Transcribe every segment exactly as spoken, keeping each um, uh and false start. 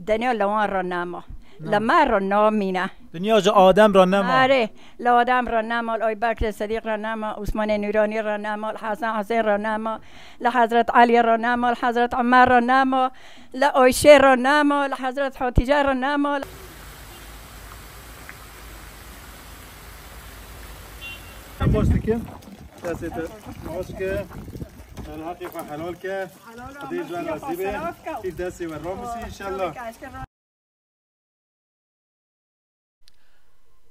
Dinya li wan re nema. Li me re namîne. Dinya ji Adem re nema. Erê, li Adem re nema, li Ebubekirê Sedîq re nema, Osmanê Nûranî re nema, li Hesen Husên re nema, li Hezret Elî re nema, li Hezret Umer re nema, li Ayşê re nema, li Hezret Hatîce re nema. Baş dikim. Destê te baş ke. Helal, heqê xwe helal ke. Xwedê ji we razî be. Kîf destê we ramişî înşellah.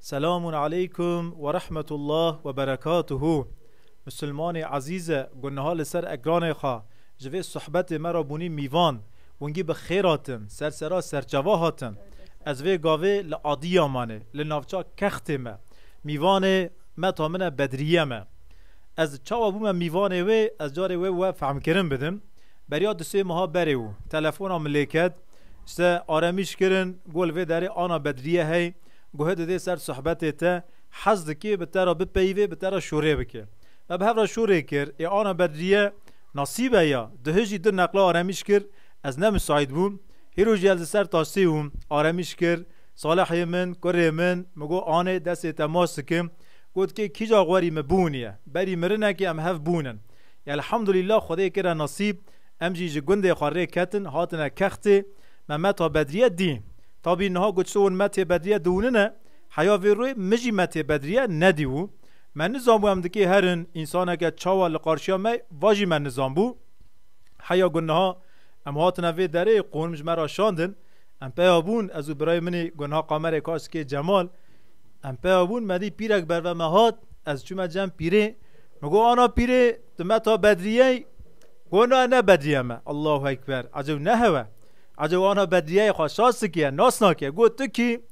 Selamun aleykum ve rahmetullah ve berekatuhu. Misilmanê ezîze, ku niha li ser ekranê xwe ji vê sohbetê me re bûnî mîvan, wingî bi xêr hatin, ser sera serçava hatin. Ez vê gavê li Adiyamanê, li navça Kextê me, mîvanê meta min e Bedriye me. Ez çawa bûme mîvanê wê, ez carê wê we fehmkirin bidim. Beriya du sê meha berê û telefona min lê ket, işte aremîş kirin, got li vê derê Ana Bedriye hey, guhê didê ser sohbetê te, hez dikê bi te re bipeyivê, bi te re şûrê bike. Me bi hev re şûrê kir, ê Ana Bedriye nasîbe ya, duhê jî du neqla aremîş kir, ez ne misaît bûm. Hîro jî ez li ser taştê bûm, aremîş kir, Salihê min, kurê min, min got, Anê, destê te maç dikim. Got, kê kîja xwerî min bûniye. Berî mirinekê em hev bûnin. Elhamdulillah, Xwedê kire nasîb, em jî ji gundê xwe rê ketin, hatine Kextê, me meta Bedriye dî. Tabî niha got, çi hûn metê Bedriye diûnine, heya vê rûyê min jî metê Bedriye nedî û me nizanbû em dikê herin, însaneke çawa li qarşiya me, va jî me nizanbû. Heya got niha em hatine vê derê, qonim ji me re şandin. Em peya bûn, ez û birayê min ê got niha kamerê kaş dikê Cemal. Em peya bûn, me dî pîrek berve me hat, ez çûme cem pîrê. Min got, Ana pîrê, tu meta Bedriyeyî? Got, na, ne Bedriye me. Allahu Ekber. Ecew ne hewe? Ecew Ana Bedriyeyê xwe şaş dikiye, nas nake. Got, tu kî?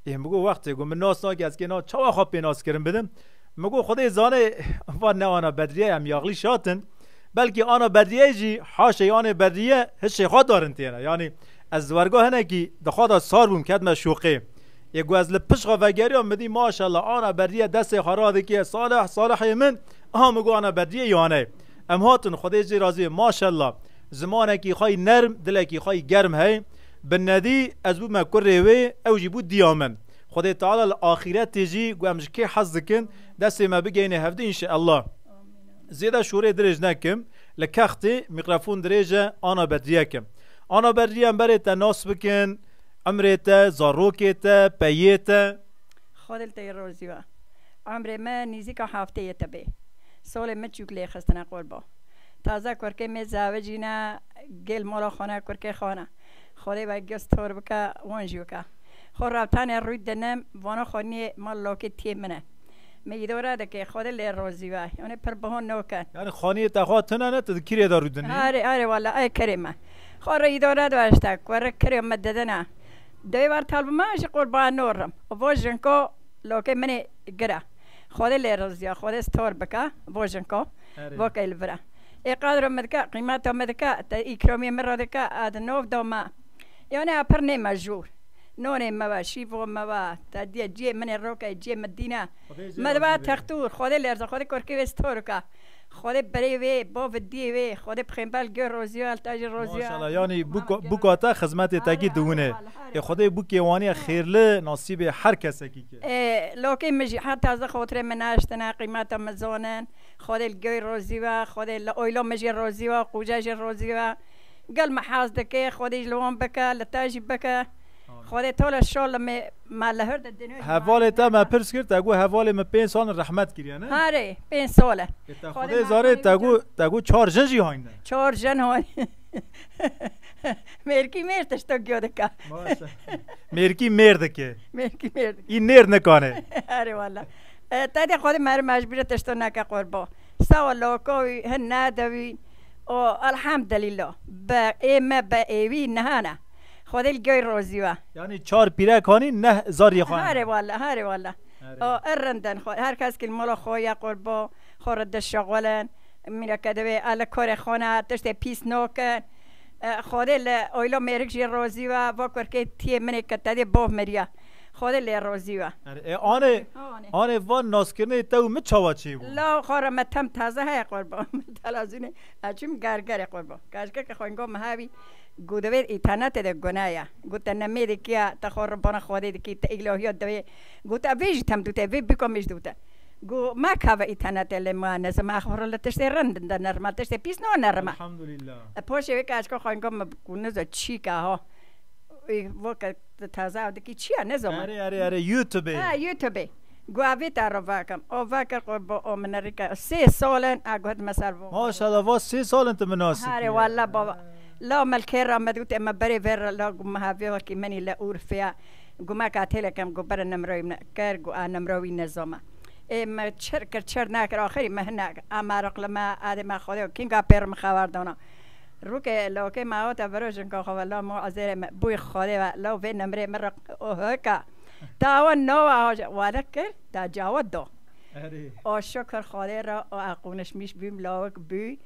Ê, min got, wextê got, min nas nake, ez kê na çawa xwe pê nas kirin bidim? Min got, Xwedê zane, van ne Ana Bedriye, em yaxlî şatin. Belkî Ana Bedriye jî, haşê Anê Bedriye, hişê xwe darin têne. Yanî ez wergo hinekî di xwe de sar bûm, ketme şoqê. Yê ku ez li pişt xwe vegeriyam, min dî maşallah Ana Bedriye destê xwe radikê, Salih, Salihê min, aha min got Ana Bedriye yaney. Em hatin Xwedê jê razî, maşallah. Zimanekî xwe yî nerm, dilekî xwe yî germ hey. Bi nedî ez bûme kurê wê, ew jî bû diya min. Xwedê Teala li axîretê jî ku em ji kê hez dikin, destê me bigeyne hevdî înşeallah. Zêde şûrê dirêj nekim, li kextê mîkrofon dirêj e, Ana Bedriye kim. Ana Bedriye em berê te nas bikin, emrê te, zarokê te, peyê te. Xwedê li te rozî be. Emrê me nîzîka heftê ye te bê. Solê min çûk lê xistine qurba. Taze kurkê me zavecîne, gel mala xane kurkê xane. Xwedê be göz tor bike, wan jî bike. Xwe rewtanê rûy dinim, vana xwe niyê mal lokê tiyê min e. Me îdare dike, Xwedê lê rozî be. Yani pir biho noke. Yani xaniyê te xwe tune ne, tu di kirê de rûdinî? Are, are, wala, ay kerê me. Xwe re îdare de işte, ku re kirê me dedine. Dey var talbi me ji qurban norim. Vo jinko lokê minê gira. Xwedê lê roziya, Xwedê stor bika, vo jinko. Erê. Vo ke li vira. Ê qadro me dika, qîmeta me dika, te îkramiyê me re dika, ad nov doma. Yani a pir nê mejûr. Nonê me ve, şîvo me ve, te diye ciyê minê roke, ciyê me dîne. Xwedê jê Me diba razî be. Textûr, Xwedê lerza, Xwedê korkê wê stor ka. Xwedê berê wê, bo vidiyê wê, Xwedê pixêmber gö roziya, el tajî roziya. Maşallah, yani bu ko-, bu kata xizmetê te kî diwine. Ê Xwedê bu kêwaniye xêrli nasîbê her kesekî ke. Ê, lokê min jî her taze xotirê min naştine, qîmeta min zonin. Xwedê li göy rozî ve, Xwedê li oylo min jî rozî ve, qûca jî rozî ve. Gel me hez dike, Xwedê ji li wan bike, li te jî bike. Amin. Xwedê tola şol me, me li hir de dinê. Hevalê te me pirs kir, te got hevalê min pênc sal in rehmet kiriye, ne? Harê, pênc sal e. E, te Xwedê Xwedê zanê, te got, te got çar jin jî hayne. Çar jin hayne. Mêrkî mêr tişto giyo dike. Maşallah. Mêrkî mêr dike. Mêrkî mêr dike. Î nêr nikane. Harê wala. E, te de Xwedê meri mecbûrê tişto neke qurbo. Sawa loko wî, hin nedewî. O, elhamdülillah. Be, ê me be êvî nehane. Xwedê li göy rozî ve. Yani çar pîrek hanî neh zariyê xwe. Hare wala, hare wala. Hare. O, e rinden xwe. Her kes ki mala xwe ya qurbo, xwe re de şaxwelen. Mîreke divê ele korê xwe ne, tiştê pîs nokin. E, Xwedê li oylo mêrik jî rozî ve, va kurkê tiyê minê ke tedê bov miriya. Xwedê lê rozî ve. Yani, e, anê, anê. Anê van naskirinê te û min çawa çêbû? La xwe re me tem taze heye qurbo. Telazînê, e, çim gergerê qurbo. Gergeke xwengo me hevî. Got, divê înternetê de gune ye. Got, te nemê dikî ya, te xwe ribana Xwedê dikî, te îlahiya divê. Got, vê jî tem dûte, vê bîka min jî dûte. Got, me keve înternetê lê ma nizim, me xwe li tiştê rind de nerima, tiştê pîs no nerima. Elhamdulillah. E, poşê wê ke eşka xwe go me ku nizo çî ke ha. Ê, vo ke te taze ew dikî çi ye, nizim. Erê, erê, erê, YouTube. Ha, YouTube. Got, vê te re vekim. O vekir qurbo, o min rîke. Sê sal in, a guhit me ser vo. Maşallah, va sê sal in tu min nas dikî. Harê, wallah baba. La me li kêr re me dûtê me berê vê re la gu me hevê wekî menî li Urfiya. Gu me ka têlekem gu bere nimroyî me kir, gu a nimro wî nezoma. Ê me çir kir, çir nakir, axirî me hinak. A me riq li me, adê me Xwedê û kînga pêr me xewer dana. Rûkê lokê me hate viro jinka xwe ve la mo ezêrê me bûy Xwedê ve la vê nimrê me riq o hika. Tawa nova hoca wade kir, da cawa do. Erê. O şükür Xwedê re, o a konuşmiş bûm, lawik bû,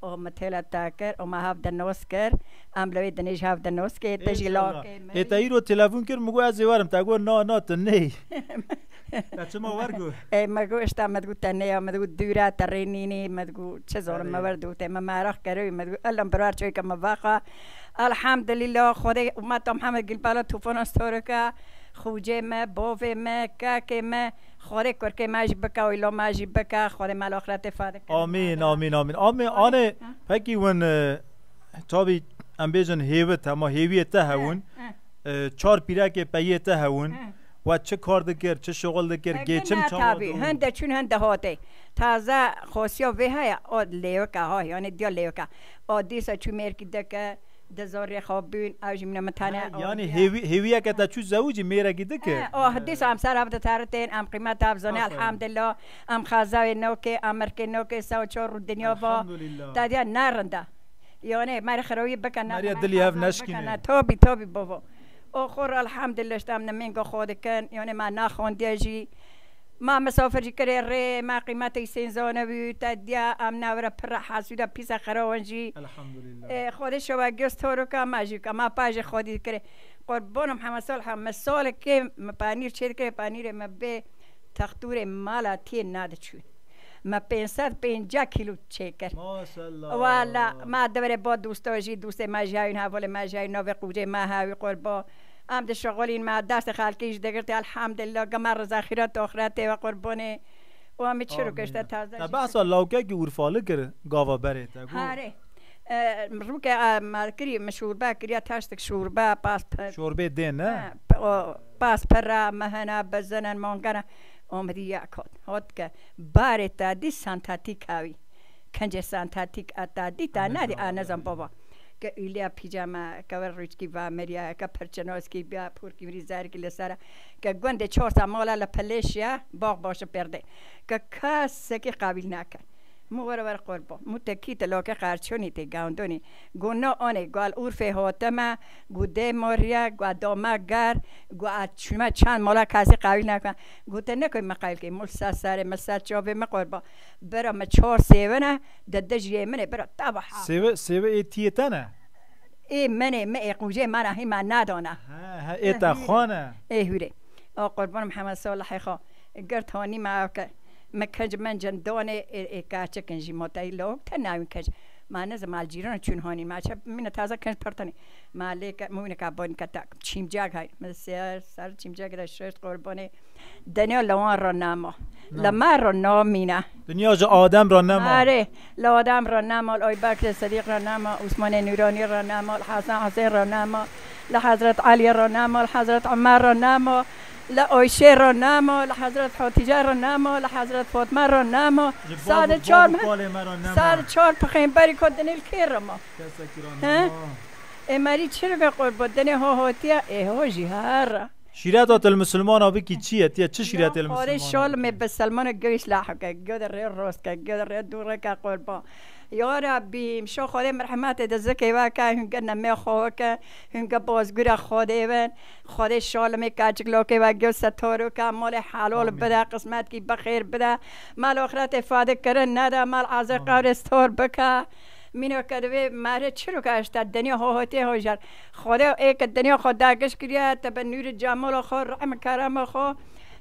o me têle te kir, o me hev de nos kir, em li wê dinê ji hev de nos kê, te jî İnşallah. Lawikê me. Ê te îro telefon kir, min got ez ê werim, te got na, na, tu ney. Te çima wer got? Ê, me got, işte, me digot te ney, me digot dûr e, te rê nînî, me digot çi zonim, me wer digot, me meraq kir, me digot, Elem birar çoyke me vaxa. Elhamdülillah, Xwedê, umeta Muhammed Gilbala Tufana Storika, xucê me, bovê me, kakê me, Xwedê kurkê me jî bike, oylo me jî bike, Xwedê me li axretê fade kir. Amîn, amîn, amîn. Amîn, Xwedê, anê, ha? Pekî win, e, tabî em bêjin hêvit, hema hêviyê te hewin. Ha, ha. E, çar pîrekê peyê te hewin. Ha. We çi kar dikir, çi şixul dikir, Ege geçim ne çawa tabi, dibû? Hende çûn, hende hatê. Taze xosiya vê heye, o lêwika ha, yani diya lêwika. O dîsa çû mêrkî dike, Di zorê xwe bûn, ew jî min e min tane Ha, yani hêwî-, hêwiyeke te çû zewicî mêrekî dike? He, oh, dîsa em ser hev diteritên, em qîmet hev zane, Aferin. Elhamdulillah, em xezawê nokê, em mirkê nokê, se û çar rû dinya va. Elhamdulillah. Te diya ne rind e. Yani, merê xirowî bike, ne Merê dilî hev xezawî neşkîne. Bike, ne, tabi, tabi, bavo. O xor, elhamdulillah, işte, em nimênga xwe dikin, yani, me naxwandiye jî. Ma misafir jî kirê rê, ma qîmetê sênzane bû, te diya em navre pir hesûde pîse xirawan jî. Elhamdulillah. E, Xwedê şewa göz toruka ma jî ka, ma pa jî Xwedî kirê. Qurbanım hema sal ha, me salekê me panîr çêdikirê, panîrê me bê textûrê mala tê nadiçû. Me pênc sed pêncî kîlo çêkir. Maşallah. Wala, ma deverê bo dosta jî, dostê me jî hewîn, hevalê me jî hewîn, navê qûcê me hewî qurbo. Em dişixulîn, me destê xelkê jî digirtê, elhamdulillah, gima riza xîret oxiretê we qurbanê. Û em çirok Amîn. Işte taze Te jî behsa lawkekî Urfalı kir gava berê te got. Harê. E, rûke, e, me kirî, me şorbe kiriya, teştik şorbe, pas pe- Şorbê dê ne? He, pe- o, pas pera, mehena, bezenen, mangena. Omrî ya kot. Hot ke barê te dî sentetik hewî. Kence sentetik a te dî te Anezan nedî, baba. Anezan baba. Ke ülya pijama, ke ver rûçkî va meriya, ke perçenoskî bia, purkî mirî zerkî li sera. Ke gundê çor sa mala li peleşiya, bax başı perde. Ke kasekî qabil nake. Mu were were qurbo. Mu te kî te loke qarçonî te gawndonî. Gu no onê, gu al Urfê hote me, gu dê moriye, gu a dome ger, gu a çime çend mola kasî qawîl nake. Gu te nekoy me qawîl kê, mul ser serê me ser çavê me qurbo. Bira me çor sêvene, de de jiyê min ê, bira tava ha. Sêve, sêve ê tiyê te ne? Ê menê, me ê qûcê me ra hî me nadana. He, he, ê te xwe ne? Ê hûrê. O qurban Mihemed Salihê xwe. Girt hanî me ew ke. Me kenc men cindonê ê, ê kaçikin jî motayî lok te nayûn kenc. Ma nizim al cîran çûn hanî. Ma çe mine taze kenc pertanî. Ma lê ke mûne ka bonî ke tak. Çîmcak hay. Me ser, ser çîmcak de şeşt qurbanê. Dinya li wan re nema. Li me re namîne. Dinya ji Adem re nema. Erê, li Adem re nema, li Eybekirê Sedîq re nema, Osmanê Nûranî re nema, li Hesen Husên re nema, li Hezret Elî re nema, li Hezret Umer re nema, li Ayşê re nema, li Hezret Hatîce re nema, li Hezret Fatme re nema. Ji bav û Sade çar, kalê me re nema. Sade çar pixêmberî ku dinê li kê re ma. Kesekî re He? Nema. Ê merî çi re qurbo dinê ho hotiye, ê ho jî her re. Şîreta til misilmana bikî çi ye? Tiye çi şîretê li misilmana? Xwedê şal me bi selmana göğüs lahke, göde rê roske, göde rê dû reke qurban. Ya Rabbî, şo Xwedê merhemetê de zikê we ke hûn ge nemê xwe ke, hûn ge bozgura Xwedê bin. Xwedê şal me kaçik lokê we göz setoro ke, malê halal Amîn. Bide, qismetkî bixêr bide. Mal oxiretê fade kirin nede, mal azê Amîn. Qevrê stor bike. Mîno ke divê merê çiro ke işte dinya ho hotê ho jar. Xwedê ê ke dinya xwe dagiş kiriye, te bi nûrê cemala xwe, rehm kerema xwe,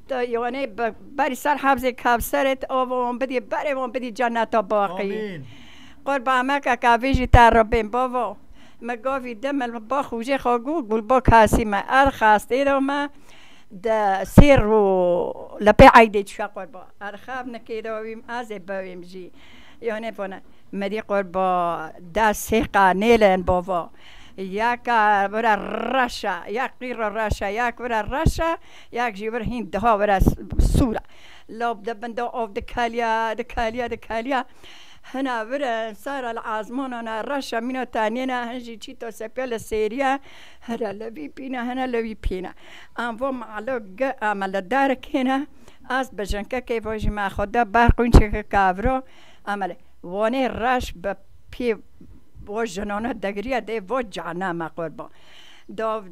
te yanê bi berî ser hevzê Kevserê te ava wan bidî, berê wan bidî cenneta baqî. Amîn. Qurba me ke ka vê jî te Rabbên bavo. Me gavî de me li ba xûcê xwe got, got li ba kasî me. Er xastê de me de sêr û lepê eydê çûya qurba. Er xev nikê de wî ez ê bawêm jî. Yanê vana me dî qurba de sêqa nêlen bava. Yeka vira reşa, yek qîro reşa, yek vira reşa, yek jî vir hîn daha vira s-, sûra. Lab de bin de av dikeliya, dikeliya, dikeliya. Hina vir e, sara li azmana ne reşa mîna taniyê ne, hin jî çîto sepiya li sêriya, hira li vî pîne, hina li vî pîne. Em vo mala ge, em li derkê ne, ez bi jinkekê vo jî me xwe de ber qûnçeke kavro, em li wanê reş bi pê vo jinana degiriya dê vo cehenneme qurban. Dav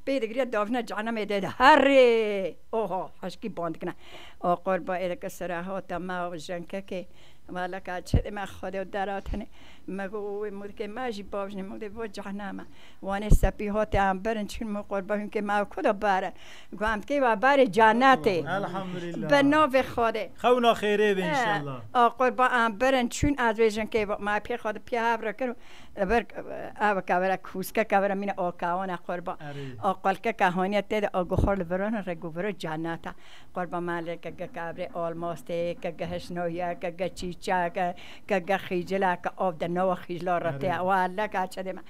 pê digiriya davne cehenneme dê de herê. Oho, heşkî ban dikine. O qurba êdeke sere hata me o jinkekê. Wala ka çi dê me Xwedê û dera tenê. Me go wê mûdikê me jî bavjinê mûdê vo cehenneme. Wanê sepî hate em berin çin me qurba hûnkê me ku da bare. Go em kê ve bare cennetê. Elhamdulillah. Be navê Xwedê. Xewna xêrê be Eh, inşallah. A qurba em berin çûn ez vê jinkê va. Me pê Xwedê pê hev re kir. Ber ev kavera kûske kavera mîna o kawana qurba. Erê. O qolke kahaniye tê de o guxor li verona re guvero cenneta. Qurba malê ke ge kavrê olmostê, ke ge hişnohiye, ke ge çîçe, ke, ke ge xîcila, ke av de nova xîcila rete. Erê. Wala ka çe deme.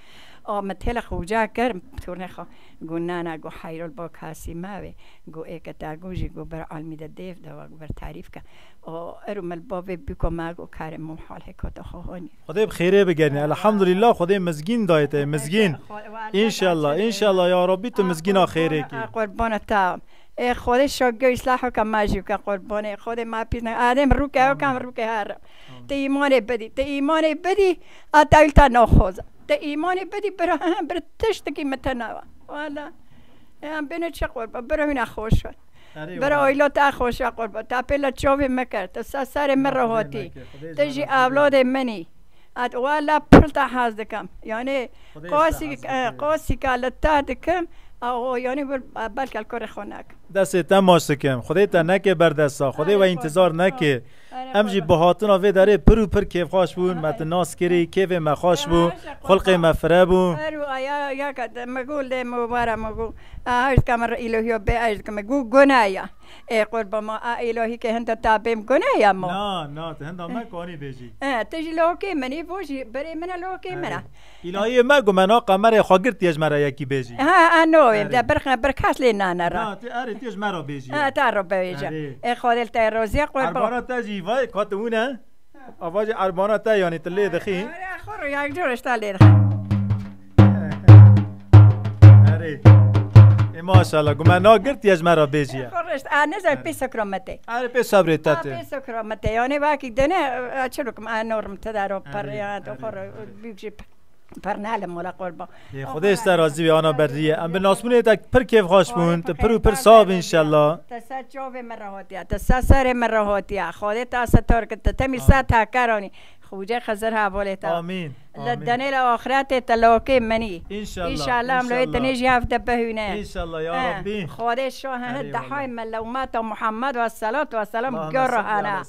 O me têle xuca kir, turnê xo. Gu nana, gu hayrol bo kasî mavê. Gu ê ke ta gu jî gu ber almî de dêv de wa gu ber tarîf ke. O, ero me li bavê biko me go karê min hal hekata xwe honî. Xwedê bi xêrê bigerîne. Elhamdulillah, Xwedê mizgîn dayê te, mizgîn. Xwe-, wa-, İnşallah, inşallah ya Rabbi tu mizgîna xêrê kî. A qurbana ta. E, Xwedê şo gö islah ka ma jî ka qurbanê. Xwedê ma pîs ne. Adem rûke ew kam rûke her. Te îmanê bidî. Te îmanê bidî, a tewil ta naxoza. Te îmanê bidî, bira, bira tiştekî me te nawa. Wala. Em bêne çi qurba, bira hûna xweş be. Erê Bira wala. Oylo te xweş be qurba. Te pê le çavê me kir. Te sa serê me rehotî. Te jî evladê min î. At wala pir te hez dikim. Yani Xwedê qasî, işte hez e, bike. Qasî ka li te dikim. A o yani bir, belke li kurê xwe nekim. Destê te maç dikim. Xwedê te neke berdesta. Xwedê Erê we xweş. Întizar neke. Erê Em jî xweş. Bi hatina vê derê pir û pir kêfxweş bûn. Me tu nas kirî, kêfê me xweş bû. Erê, xulqê me fire bû. Erê, aya, ya ka de, me gu lê me wara me gu. A, ez ka me re îlohiyo be, ez ka me gu guna ya. E, qurba ma, a, îlohî ke hinda ta bêm guna ya ma. Na, na, tu hinda me kanî bêjî. E, tu jî lokê min î, vo jî, berê min e lokê min e. Erê. Îlahiyê me gu me na qemerê xwe girt yê ji me re yekî bêjî. Ha, a, no, Erê. De bir, bir kes lê nane ra. Na, tu, erê, tu ji me re bêjî. Ha, ta re bêjî. Erê. E, Xwedê li te roziye qurba. Erbana te jî vay, ka tu wine? Ava jî erbana te, yani, tu lê dixî? Erê, xwe ro yak cor işte lê dixî. Erê. E, maşallah, gu me na girt yê ji me re bêjî ye. Xwe ro işte, a, ne zor pê sokrametê. Erê, pê sebrê te A, tê. Pê sokrametê. Yani, belki dene, e, çi rokim, a, norm te daro per, Erê, ya, erê, xwe ro erê. Büyük jî per. Pernale mola qurba. Ê, Xwedê ji te razî be, ana Bedriye. Em bi nasbûnê te pir kêfxweş bûn. Tu pir û pir sax bî înşellah. Te ser çavê min re hatiye. Te ser serê min re hatiye. Xwedê te setor kir. Te temî ser tekeranî. Xwecê Xizir hevalê te. Amîn. Li denê li axretê te lokê min î. Înşellah. Înşellah em loyê tenê jî hev de bihûne. Înşellah ya Rabbî. Xwedê şo he dehay me lewmeta Muhammed ve selatu ve selam gor hana.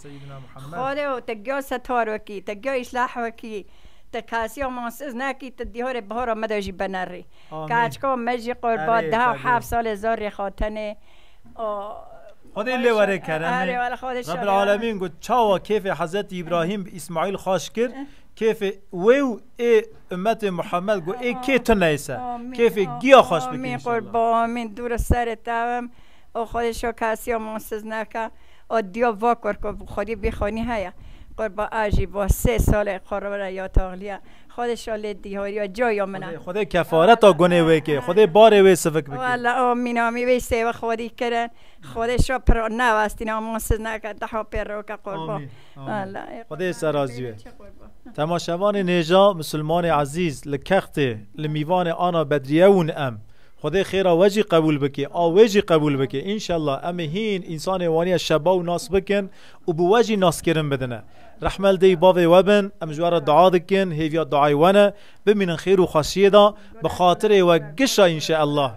Xwedê te gor setor wekî, te gor îslah wekî. Te kasiya mansiz nekî, te dîhorê bihora me de jî binerî. Amîn. Kaçka me jî qurba Erê, daha Xwedê. Heft salê zor rêxatenê. O, Xwedê lê were keremê. Erê, wala Xwedê Rabbil şahid. Alemîn got, çawa kêfê Hezretî Îbrahîm bi Îsmaîl xweş kir, kêfê wê û ê ummetê Muhammed got, ê kê tu neyse. Amîn. Kêfê giya xweş bike Amîn, înşallah. Qurba, amîn. Dûr serê tewim. O Xwedê şo kasiya mansiz neke. O diya va kor ku Xwedê bî xanî heye. Qurba a jî va sê salê xwe re ya taxliye. Xwedê şo lê dîhariya caya min e. Xwedê, Xwedê kefareta gunê wê ke. Xwedê barê wê sivik bike. Wala amîn amîn. Wê sêve Xwedî kirin. Xwedê şo pir newestîne, amansiz neke, daha pê roke qurba. Amîn, amîn. Wala. Xwedê ser razî be. Çi qurba. Temaşevanê nêja, misilmanê ezîz, li kextê, li mîvanê Ana Bedriye wûn em. Xwedê xêra we jî qebûl bike, a wê jî qebûl bike. Înşellah em ê hîn însanê waniye şeba û nas bikin û bi we jî naskirin bidine. Rehme li dê û bavê we bin, em ji we re dua dikin, hêviya duayê we ne. Bimînin xêr û xweşiyê de, bi xatirê we gişa înşeellah.